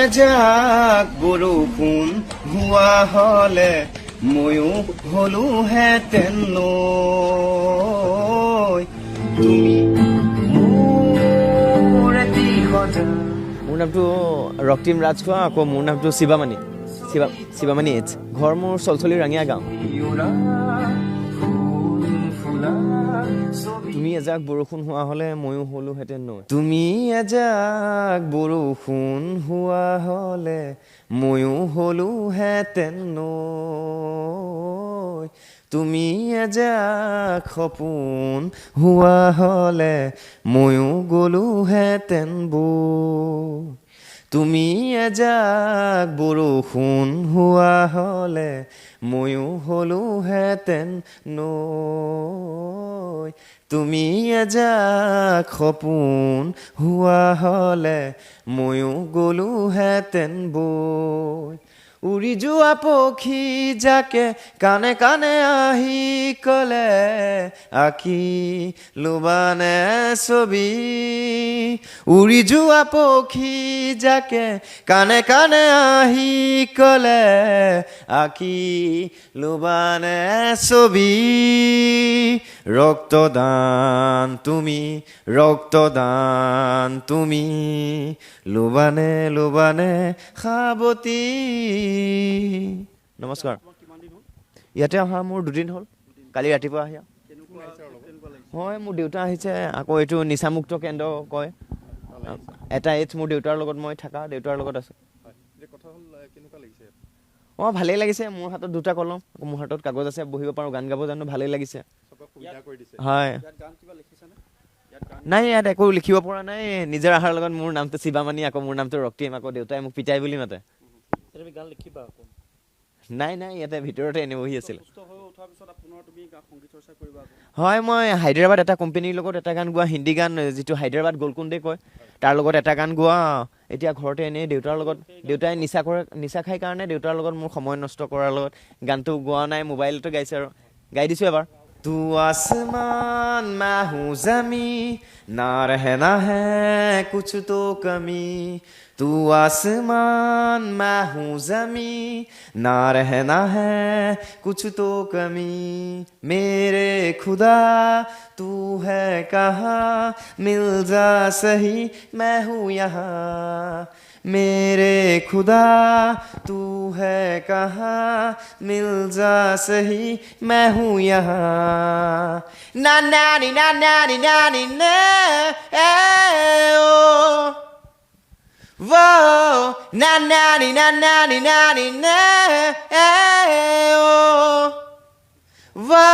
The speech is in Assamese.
এজাক বৰষুণ হোৱা হলে ময়ো হলোহেঁতেন নৈ। তুমি মোৰ এটি সজা। মোৰ নামটো ৰক্তিম ৰাজখোৱা, আকৌ মোৰ নামটো শিৱামণি, শিৱামণি এইচ। ঘৰ মোৰ চলচলি ৰাঙীয়া গাঁও। উৰা ফুল ফুলা ছবি। তুমি এজাক বৰষুণ হোৱা হ'লে ময়ো হ'লোহেঁতেন নৈ। তুমি এজাক বৰষুণ হোৱা হ'লে ময়ো হ'লোহেঁতেন নৈ। তুমি এজাক সপোন হোৱা হ'লে ময়ো গ'লোহেঁতেন বৈ। তুমি এজাক বৰষুণ হোৱা হ'লে ময়ো হ'লোহেঁতেন নৈ। তুমি এজাক সপোন হোৱা হ'লে ময়ো গ'লোহেঁতেন বৈ। উৰি যোৱা পক্ষী জাকে কাণে কাণে আহি ক'লে, আঁকি লোবানে ছবি। উৰি যোৱা পক্ষী জাকে কাণে কাণে আহি ক'লে, আঁকি লোবানে ছবি। ৰক্তদান তুমি, ৰক্তদান তুমি, লোবানে লোবানে সাৱতি। নমস্কাৰ। ইয়াতে অহা মোৰ 2 দিন হ'ল, কালি ৰাতিপুৱা আহি। হয়, মোৰ দেউতা আহিছে। আকৌ এইটো নিচামুক্ত কেন্দ্ৰ কয় এটা এইডছ। মোৰ দেউতাৰ লগত মই থাকা, দেউতাৰ লগত আছোঁ। অঁ, ভালেই লাগিছে। মোৰ হাতত দুটা কলম, আকৌ মোৰ হাতত কাগজ আছে, বহিব পাৰোঁ, গান গাব জানো, ভালেই লাগিছে। হয়, নাই, ইয়াত একো লিখিব পৰা নাই। নিজৰ অহাৰ লগত মোৰ নামটো শিৱামণি, আকৌ মোৰ নামটো ৰক্তিম, আকৌ দেউতাই মোক পিতাই বুলি মাতে। তুমি গান লিখিবা আকৌ? নাই নাই, ইয়াতে ভিতৰতে এনেই বহি আছিল। সুস্থ হৈ উঠাৰ পিছত পুনৰ তুমি সংগীত চৰ্চা কৰিবা আকৌ? হয়, মই হায়দৰাবাদ এটা কোম্পানীৰ লগত এটা গান গোৱা, হিন্দী গান, যিটো হায়দৰাবাদ গোলকুণ্ডে কয়, তাৰ লগত এটা গান গোৱা। এতিয়া ঘৰতে এনেই দেউতাৰ লগত, দেউতাই নিচা কৰে, নিচা খাই কাৰণে দেউতাৰ লগত মোৰ সময় নষ্ট কৰাৰ লগত গানটো গোৱা নাই, মোবাইলতে গাইছে আৰু গাই দিছোঁ এবাৰ। तू आसमान, मैं हूँ जमी, ना रहना है कुछ तो कमी। तू आसमान, मैं हूँ जमी, ना रहना है कुछ तो कमी। मेरे खुदा, तू है कहाँ? मिल जा सही, मैं हूँ यहाँ। मेरे खुदा, तू है कहाँ? मिल जा सही, मैं हूँ यहाँ। ना नानी ना नानी नानी ना ए ओ वो ना नानी ना नानी नानी ना ए ओ वो।